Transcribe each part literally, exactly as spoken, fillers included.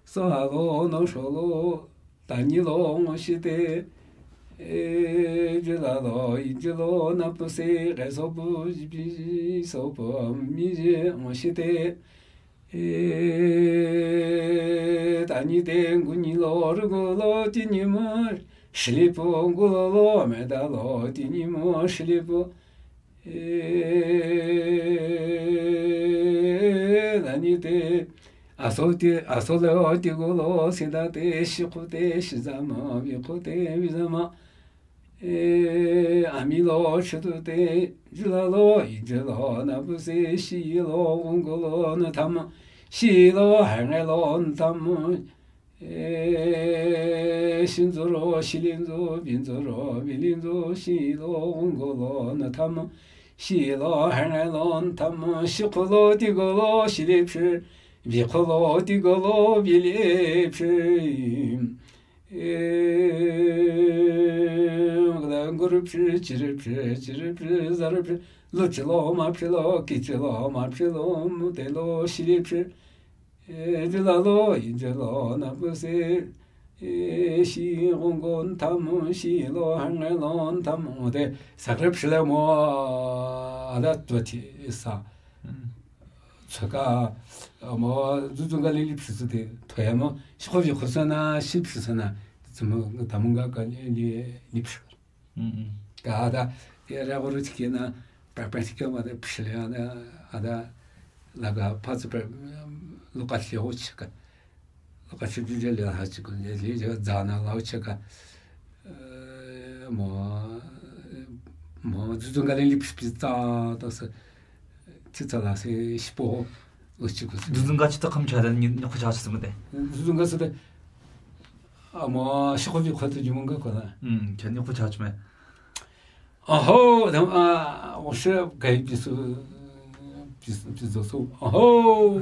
Sohalo no sholo, tanyi lo ngo shite. Jila lo, ijilo, napuse, resopu, jipi, sopu, miji ngo shite. Tanyi te, ngunyi lo, rugo lo, tinyi mo, shilipu, ngulo lo, meda lo, tinyi mo, shilipu. Tanyi te, aso te, aso lo, tigo lo, sida te, shikhu te, shizama, bikhu te, bizama. Amilo, shitu te, jila lo, ijilo, napuse, shilo, gungo lo, natama, shilo, hange lo, natama. Shinzuro, shilinzu, binzuro, bilinzu, shilo, gungo lo, natama, shilo, hange lo, natama, shikhu lo, tigo lo, shilipshi, bikhu lo, tigo lo, bilipshi. Ngurupshi, chiripshi, chiripshi, zaripshi, luchilo, mapshilo, kichilo, mapshilo, mutelo, shilipshi. Jilalo, ijilo, napuse, shi, gungo, ntamu, shilo, hangelo, ntamu, de, sakripshile mo, ada, tuati, sa. Tsaka, mo, zuzunga li lipshi su de, toya mo, shikho vi khosana, shipshi sana, zemo, tamunga ka li, li, lipshi. Ka ada, ya ra goro tikena, pa, pa tikena, ada, pshile, ada, ada, laga, pa, pa, luka, shio, chika. Luka, shio, juje, le, ha, chiko, le, le, zana, lao, chika. Mo, mo, zuzunga li, lipshi, pizza, da, se, Titsala se shipo lo chiko se. Zuzunga chita kham chada ni, ni khu cha chimade. Zuzunga se de. Ama shiko vi khatu jumunga kola. Mm, cha ni khu cha chime. Aho, dam a, oshe gai bisu, bisu, bisu so. Aho.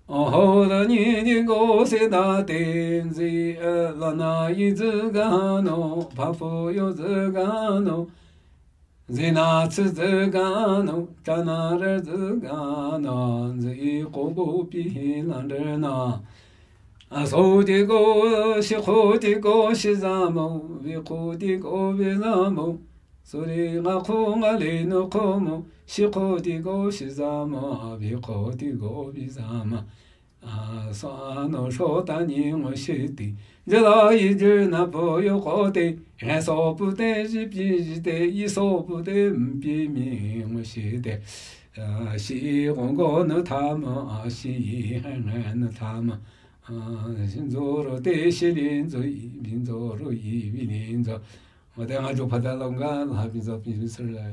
Aho, da ni ni go se da te zi, la na yi zi ga no, pa fo yo zi ga no. Zina tsu zü gano, chana re zü gano, zü i ko bo pi hi lan re na. A so ti ko, shi ko ti ko, shi za mo, vi ko ti ko, vi za mo. So ri nga ko nga le no ko mo, shi ko ti ko, shi za mo, vi ko ti ko, vi za mo. A, sa, no, sho, ta, ni, ngo, shi, ti. Je, la, yi, je, na, po, yo, ko, te. Re, so, pu, te, ji, pi, ji, te. Yi, so, pu, te, m, pi, mi, ngo, shi, te. A, shi, go, go, no, ta, ma. A, shi, yi, he, nge, no, ta, ma. A, shin, zo, ro, te, shi, lin, zo, yi, bin, zo, ro, yi, bi, lin, zo. Mo te nga jo phada lo nga la bin zo bin bin sir la.